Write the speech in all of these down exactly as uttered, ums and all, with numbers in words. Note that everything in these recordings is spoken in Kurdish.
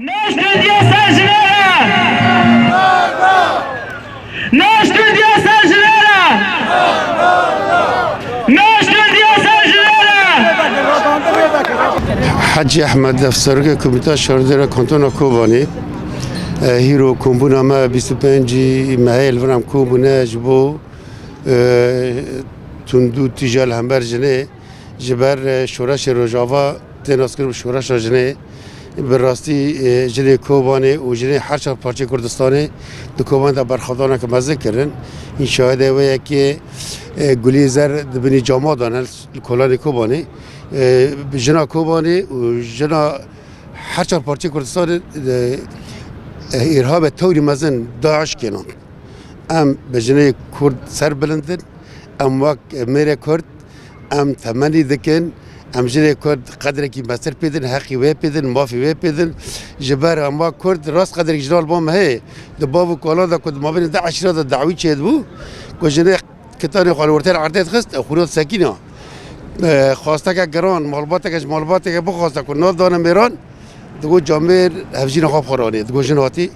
Naş tundiya ser jinê re! Naş tundiya ser jinê re! Naş tundiya ser jinê re! Hecî Ehmed, serokê Komîta Şaredarî Kantona Kobanê. E, hîro kombûna me bîst û pêncî mehê li vir em kom bûne ji bo, e, tundû tîja li hember jinê. Ji ber, e, şoreşê Rojava tê naskirin bi şoreşa jinê. Bi rastî, e, jinê Kobanê û jinê her çar parçeyê Kurdistanê di Kobanê de berxwedaneke mezin kirin. Hîn şahidê wê ye ki, e, gulî zer di binî cama de ne li kolanê Kobanê. E, jina Kobanê û jina her çar parçeyê Kurdistanê, e, e, îrhabê tewrî mezin DAIŞ kênan. Em bi jinê Kurd serbilind in. Em wek mêrê Kurd, em temennî dikin, em jinê Kurd qedrekî mestir pê din, heqî wê pê din, mafê wê pê din. Ji ber em wek Kurd rast qedrekî jina li ba me heye. Di bav û kalan de ku di mabênê du eşîra de dawî çêdibû, ku jinê kitanê xwe li ortê erdê dixist, xwîna disekîna. E, xwasteke giran, malbateke ji malbateke bixwaste ku nav dane mêran, digot camêr hevjîna xwe bi xwe ranê, digot jin hatî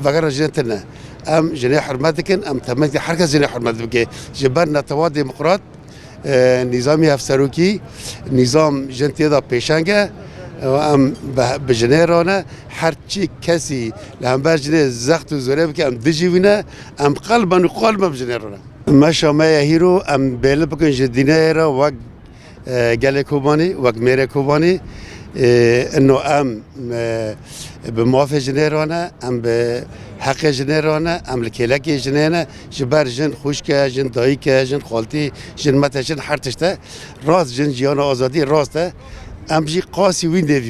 vegera jinê tune. Em jinê hurmet dikin, em temel ki her kes jinê hurmet bike. Ji ber netewa demokrat, e, nîzamî hevserokî, nîzam jin tê de pêşeng e. E, em bi, bi jinê re ne, her çi kesî li hember jinê zext û zorê bike, em dijî wî ne, em qelben û qalben bi jinê re ne. Meşa me ye hîro, em bêli bikin ji dîneyê re wek e, gelê Kobanî, wek mêrê Kobanî, e, ino em, e, bi mafê jinê re ne, em bi heqê jinê re ne, em li kêlekê jinê ne, ji ber jin xwişk e, jin dayik e, jin xaltî, jin met e, jin her tişt e. Rast jin jiyana azadî rast e. Em jî qasî wî nêdî.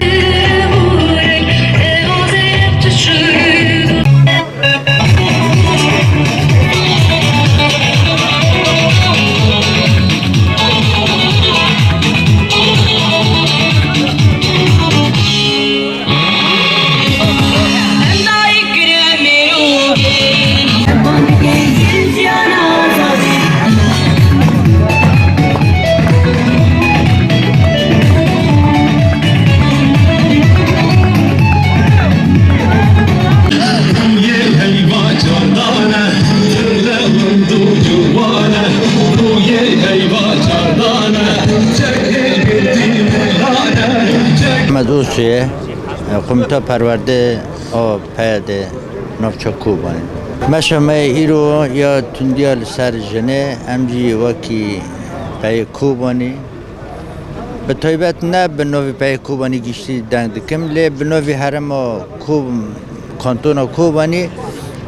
Ehmed Ûsê, Komîta Perwerde a P Y D'ê navça Kobanê. Meşa me îro ya tundiya li ser jinê, em jî wekî P Y Kobanî, bi taybet ne bi novî P Y Kobanî giştî deng dikim, lê bi novî herêma Ko-, kantona Kobanî,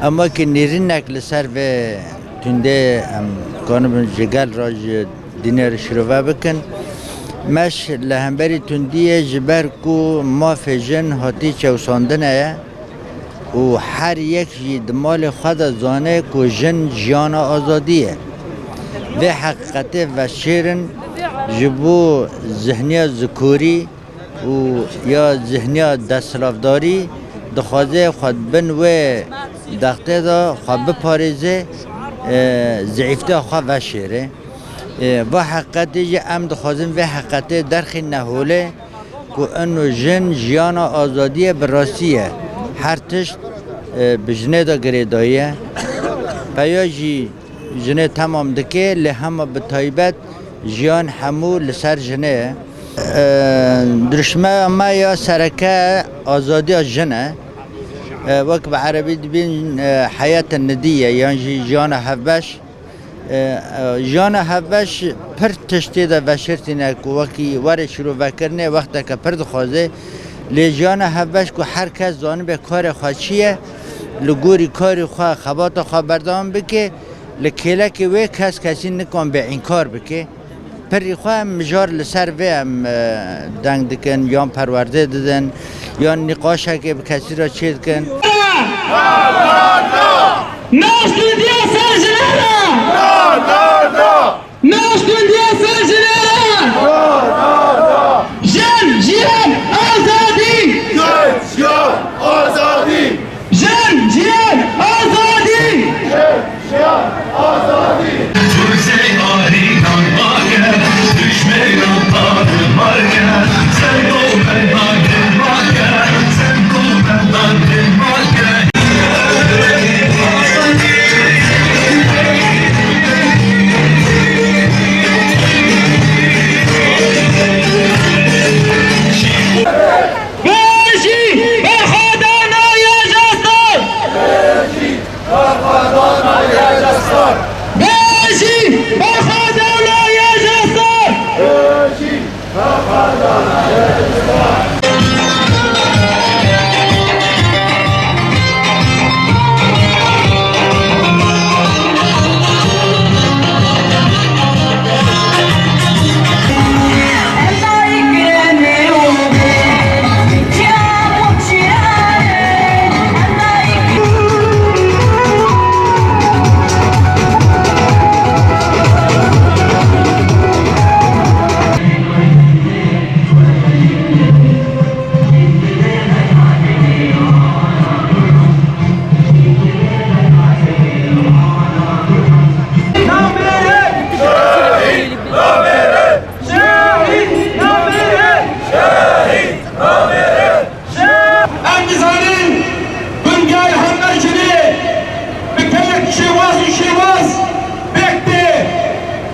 em wekî nêrînek li ser vê tundê em kanibin ji gel re ji dînê re şirove bikin. Meş li hemberî tundiyê ji ber ku mafê jin hatî çewsandine ye û her yek jî di malê xwe de zane ku jin jiyana azadî ye. Vê heqîqetê veşêrin ji bo zihniya zikorî û ya zihniya desthilavdarî dixwaze xwe di bin wê dextê de xwe biparêze, e, zîîftiya xwe veşêre. E, va heqetê jî em dixwazin vê heqetê derxîne holê ku eno jin jiyana azadiyê bi rastî ye. Her tişt, e, bi jinê de girêdayî ye. Peya jî jinê temam dike, lê hema bi taybet jiyan hemû li ser jinê ye. E, dirûşmeya me ya sereke azadiya jin e. E, wek bi erebî dibên, e, heyete nidî ye, yan jî jiyana hevbeş. E, e, jiyana hevbeş pir tiştê de veşirtîne ku wekî were şîrovekirinê wexteke pir dixwaze. Lê jiyana hevbeş ku her kes zanibe karê xwe çi ye, li gorî karê xwe, xebata xwe berdewam bike, li kêlekê wê kes kesî nikan bê înkar bike. Pirî xwe em mijar li ser vê em, e, deng dikin, yan perwerdê didin, yan nîqaşekê bi kesî re çê dikin. Naş tundiya ser jinê re! Naş tundiya ser jinê re! Jin, jiyan, azadî! Jin, jiyan, azadî! Jin, jiyan, azadî! Em dizanin, dunya li hember jinê bi gelek şêwaz û şêwaz pêk tê,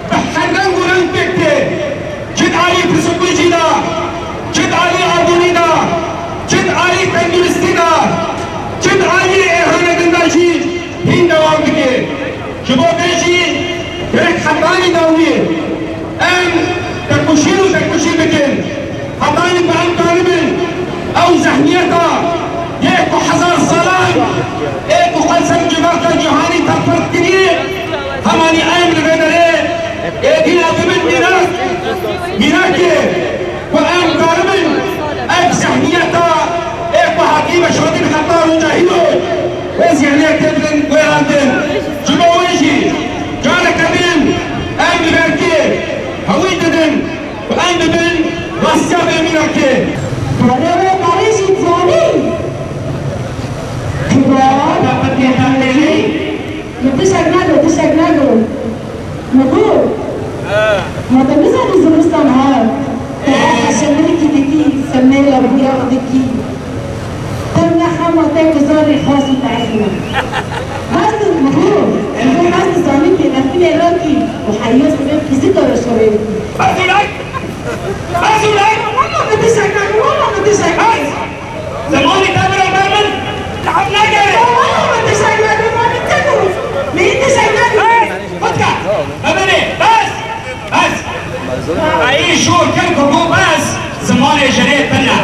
bi her reng û reng pêk tê. Çi di alî psîkolojî de, çi di alî abûnî de, çi di alî tenduristî de, çi di alî êhanedin de jî hîn dewam dike. Ji bo vê jî gerek hetanî dawiyê em tekoşîn û tekoşîn bikin. Hetanî ku em karibin ew zehniyeta yê ku hezar salan ê ku qet ser civaka cîhanî teqfert kiriye, hemanî em li vê derê êdî ne bibin mînak, mînakê ku em karibin ev zehniyeta ê ku hatî veşartin heta roja hîro wê zehniyetê bidin guherandin. Ji bo wê jî careke din em li ber kê hewî didin ku em bibin rastiya vê mînakê. Barê wê barê jî dizanî. Kibar. Min tiştek nado, tiştek nado. Min got, ma te nizanî zivistan hat? Te her heşemirikî dikî, semêla bûya dikî. Te ne xema te ku zarê xas û tezî ne. Bes min got, min got bes dizanî pêveftinê rakî û heriya sibê fîzîka re şerê dikî. Bes û lek! Bes û lek! Wala min tiştek nado, wala min tiştek nado. Zimanê te bira ber min, li hev nagere. Wala min tiştek nado, ma min te got. Min tiştek nado. Bes! Xwe dike. Bibinê. Bes! Bes! Eyî şor kir ku got bes, zimanê jinê tune.